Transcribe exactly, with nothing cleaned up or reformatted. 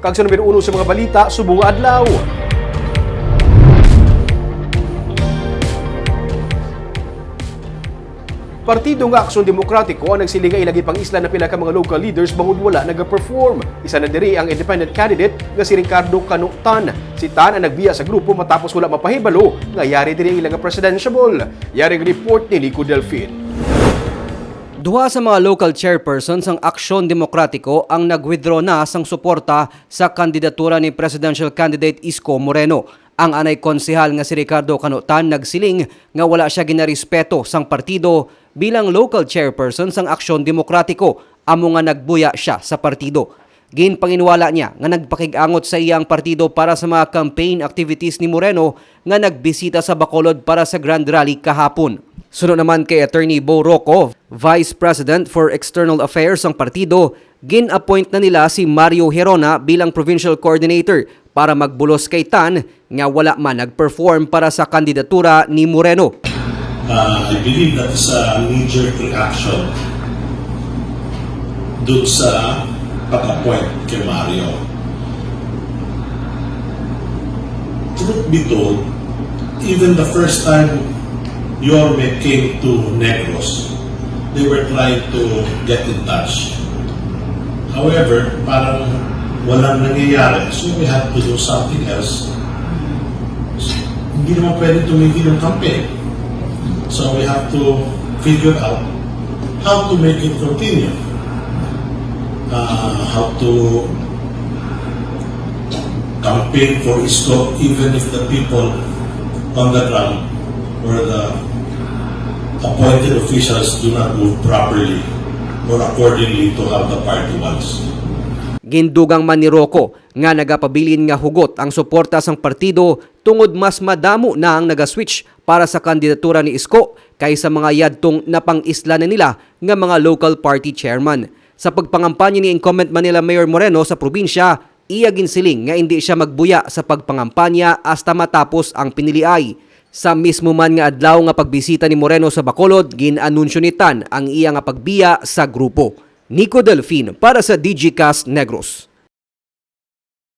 Kag sa numero uno sa mga balita subong nga adlaw. Partido nga Aksyon Demokratiko ang nagsiling nga ila gipang-isla na pila ka mga local leaders bangod wala nagaperform. Isa na diri ang independent candidate nga si Ricardo Cano Tan. Si Tan ang nagbiya sa grupo matapos wala mapahibalo nga yari diri ang ila nga presidentiable. Yari ang report ni Nico Delfin. Duha sa mga local chairperson sang Aksyon Demokratiko ang nag-withdraw na sang suporta sa kandidatura ni presidential candidate Isko Moreno. Ang anay konsehal nga si Ricardo Cano Tan nagsiling nga wala siya ginarespeto sang partido bilang local chairperson sang Aksyon Demokratiko, amo nga nagbuya siya sa partido. Ginpanginwala niya nga nagpakig-angot sa iya ang partido para sa mga campaign activities ni Moreno nga nagbisita sa Bacolod para sa Grand Rally kahapon. Suno naman kay Attorney Bo Roco, Vice President for External Affairs sang partido, gin-appoint na nila si Mario Gerona bilang Provincial Coordinator para magbulos kay Tan nga wala man nag-perform para sa kandidatura ni Moreno. Uh, I believe that is a knee-jerk reaction dun sa pag-appoint kay Mario. Truth be told, even the first time Yorme came to Negros, they were trying to get in touch. However, parang walang nangyayari. So we have to do something else. Hindi naman pwede tumigil yung campaign. So we have to figure out how to make it continue. Uh, how to campaign for Isko even if the people on the ground or the appointed officials do not move properly or accordingly to how the party wants. Gindugang man ni Roco nga nagapabilin nga hugot ang suporta sang partido tungod mas madamo na ang naga-switch para sa kandidatura ni Isko kaysa mga yadtong napang-isla na nila nga mga local party chairman. Sa pagpangampanya ni incumbent Manila Mayor Moreno sa probinsya, iya ginsiling nga indi siya magbuya sa pagpangampanya hasta matapos ang piniliay. Sa mismo man nga adlaw nga pagbisita ni Moreno sa Bacolod, gin-anunsyo ni Tan ang iya nga pagbiya sa grupo. Nico Delfin para sa Digicast Negros.